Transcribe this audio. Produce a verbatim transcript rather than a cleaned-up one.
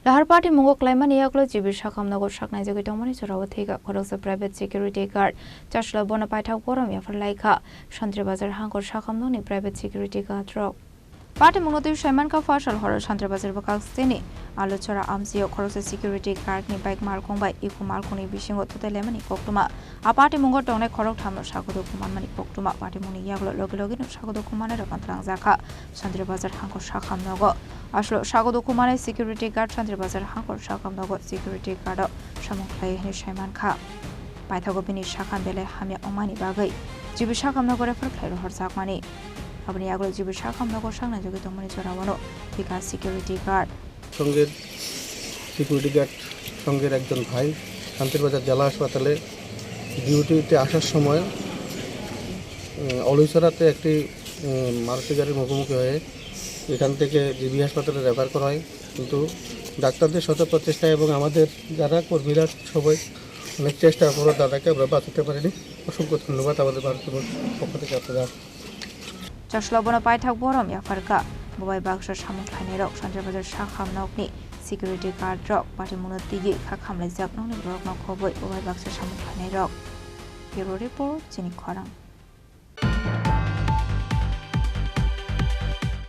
Dahar party mungo klaimani yagulo G B Sakham nogo saknai jagwi tongmani jorao thwikha khoroksa private security guard. Chaslo bono paithak borom yaphar laikha. Santri Bazar hangkor Sakham nokni private security guard rok. Party mungno twi saimankha, phasal horo Santri Bazar bwkhak sini Aluchora amchio khoroksa security guard ni bike malkhung bai iko malkhungni bisingo thutai laimani koktwma. A party mungo tongnai khorok thamno sago dukhu manmani koktwma. Party mungni yagulo logi logi no sago dukhu manai rok twlang jakha. Santri Bazar hangkor Sakham nogo. Aslo sago dukhu manai security guard Santri Bazar hangkor Sakham nogo security guard o samung khlai hwnwi saimankha. Paithago bini sakham belai hamya wngmani bagwi G B Sakham nogo refer khlai rohor jakmani. Aboni yagulo G B Sakham nogo saknai jagwi tongmani jorao no thwikha security guard. সঙ্গের security guard সঙ্গের একজন ভাই শান্তিরবাজার জেলা হাসপাতালে ডিউটিতে আসার সময়, উম, অলইছড়াতে একটি, উম, মারুতি গাড়ির মুখোমুখি হয়ে এখান থেকে জিবি হাসপাতালে রেফার করা হয়। কিন্তু ডাক্তারদের শত প্রচেষ্টা এবং আমাদের যারা কর্মীরা সবাই অনেক চেষ্টার পরও দাদাকে আমরা বাঁচাতে পারিনি। অসংখ্য ধন্যবাদ আমাদের ভারতীয় পক্ষ থেকে আপনারা। Chaslo bono paithak borom yapharkha. Bobai baksa samung khlainairok Sanjarbazar Sakham nokni security guard rok party mungno tigi kha khamlaijak nokni borokno khobwi bobai baksa samung khlainairok. Bureau Report, Chini Khorang.